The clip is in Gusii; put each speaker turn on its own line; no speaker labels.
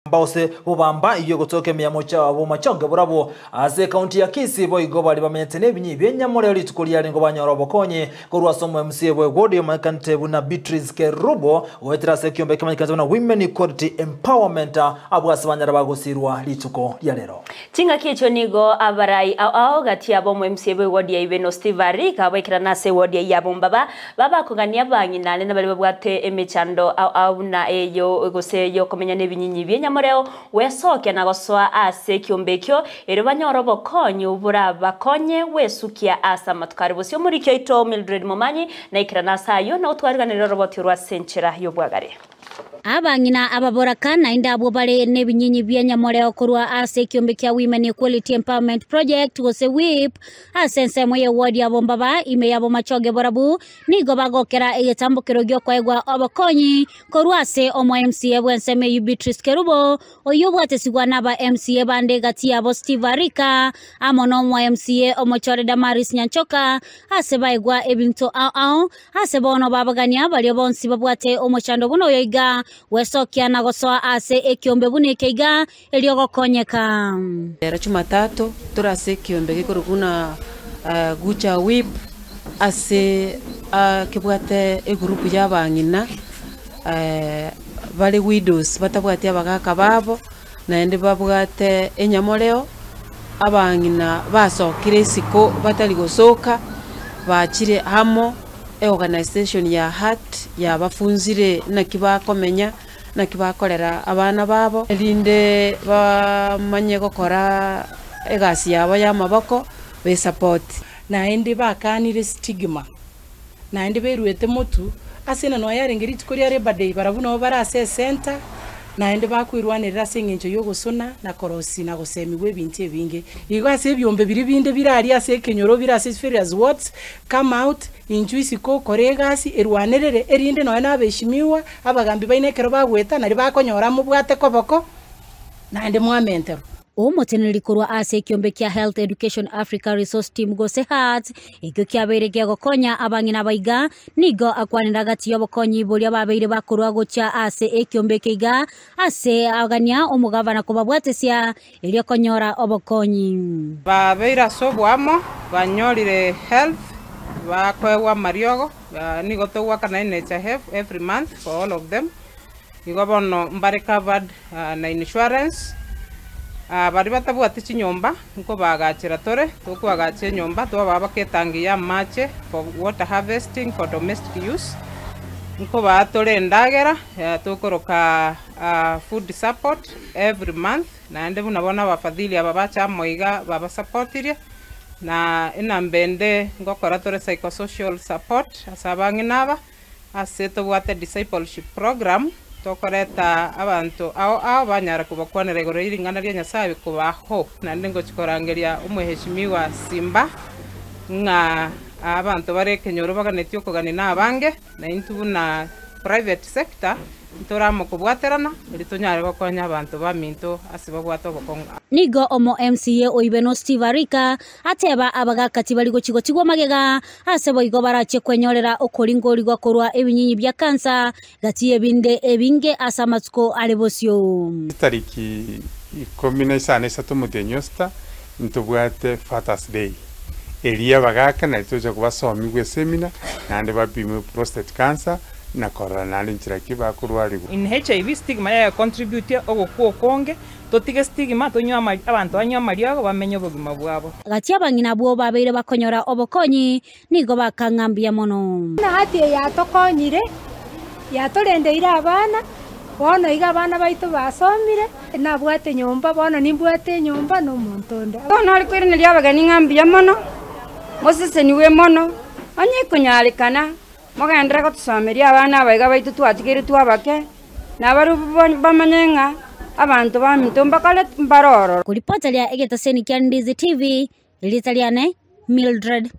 Gose bobamba eyio gotoka emiamo chiabo machonge borabwo ase ekaunti ya Kisii boigo baria bamenyete nebinyi bi'enyamoreo rituko riarenge banyora obokonyi korwa ase omo MCA bwe ward omanyekanete buna Beatrice Kerubo goetera ase ekiombe kemanyekanete buna Women Equality Empowerment abwo ase banyara bagosirwa rituko ria rero.
Chingaki echio nigo abarai ao ao gati yabo omo MCA bwe ward ya Ibeno Steve Arika abaikerana ase eward eyio ya Bombaba Babakogania abang'ina ane nabaria babwate emechando ao ao buna eyo gose y'okomenya nebinyinyi bi'enyamoreo, gwesokia na gosoa ase ekiombe ekio, erio banyore obokonyi borabakonye gwesukia ase amatuko are bosio. Omoriki oito Mildred Momanyi naikerane ase ayio na gotwariganeria oroboti orwo ase enchera y'obwagare.
Abang'ina ababoraka naende abwo bare nebinyinyi bia nyamoreo korwa ase ekiombe kia Women Equality Empowerment Project gose WEEP ase ensemo ye ward ya Bombaba ime ya Bomachoge Borabu nigo bagokera egetambokero giokoegwa obokonyi korwa ase omo MCA bw'ensemo eyio Beatrice Kerubo oyio obwatesigwa naba MCA bande gati yabo Steve Arika amo nomo MCA omochore Damaris Nyanchoka ase baegwa ebinto ao ao Ase bono babagania baria bonsi babwate omochando buna oyo iga, gwesokia na gosoa ase ekiombe buna eke iga, erio gokonyeka.
Rero Jumatatu tore ase ekiombe gekorokwa buna Gucha Whip ase kebwate egroup ya abang'ina bare widows batabwati abagaka babo, naende babwate enyamoreo, abang'ina basokire isiko batari gosoka, bachire amo, eorganisation ya heart yabafunzire naki bakomenya, naki bakorera abana babo, erinde bamanye gokora egasi yabo ya amaboko, be support.
Naende bakanire stigma, naende beruete motu, ase na nonya yarenge rituko ria Labour Day barabwo nabo bare ase ecentre, naende bakoirwanerera ase eng'encho y'ogosona na korosia na gosemigwa ebinto ebinge. Igo ase ebiombe biria binde bire aria ase ekenyoro bire ase various wards, come out, inchuo isiko okore egasi, erwanerere, erinde nonya na abeshimiwa, abagambi baino ekero bagoeta nario bakonyora mobwate koboko, naende mwamenterwa.
Omoteneneri korwa ase ekiombe kia Health Education Africa Resource Team gose HEART, ekio kiabeire gegokonya abang'ina abaiga, nigo akwanera gati y'obokonyi boria babeire bakorwa gochia ase ekiombe eke iga ase agania omogavana kobabwatesia erio konyora obokonyi.
Babeire ase oboamo, banyorire health, bakoegwa amariogo, nigo togoakana NHIF every month for all of them. Igo bono mbare covered na insurance, baria batabwati chinyomba nkobaagachera tore, tokoagacha enyomba twabaa baka etangi ya amache for water harvesting for domestic use, nkobaa tore endagera tokoroka food support every month, naende buna bono abafadhili aba bacha amo iga babasapotirie, na enamba ende ngokora tore psychosocial support ase abang'ina aba. Ase tobwate discipleship program, tokoreta abanto ao ao banyare kobakwanera igoro ye ring'ana ria Nyasae kobaa hope. Naende ngochia korangeria omweheshimiwa Simba ng'a abanto bare ekenyoro baganetie okogania na abange, na intwe buna private sector ntore amo kobwaterana erio tonyare gokonya abanto baminto ase babwate obokong'u.
Nigo omo MCA oibenwa Steve Arika ateba abagaka tibari gochia gotigwa magega ase boigo barachie kwenyorera okoringorigwa korwa ebinyinyi bia kansa gati y'ebinde ebinge ase amatuko are bosio.
Chitariki 13 omotienyi o sita ntobwate Fathers Day, eria abagaka nario togocha kobasomigwa esemina naende bapimwe prostate cancer na korora naende nchera ki bakorwarigwa.
In HIV stigma yaye contribute ogokwa okonge, totige stigma tonywe amari abanto banywe amariogo bamenye obogima bwabo.
Gati abang'ina abwo babeire bakonyora obokonyi nigo bakang'a mbuya mono.
Buna hati eye yatokonyire, yatorendeire abana, bono iga abana baito basomire, nabwate nyomba, bono nimbwate enyomba na omonto onde.
Bono ore koiraneria abageni ng'a mbuya mono, moseseniwe mono, onye ekonyarekana mogenderere gotosomeria abana aba iga baito twatigeire twabake, na barabwo bamanye ng'a abanto baminto mbakore mbare ororo.
Koripota ria egetaseni kia Ndizi TV, erieta riane Mildred.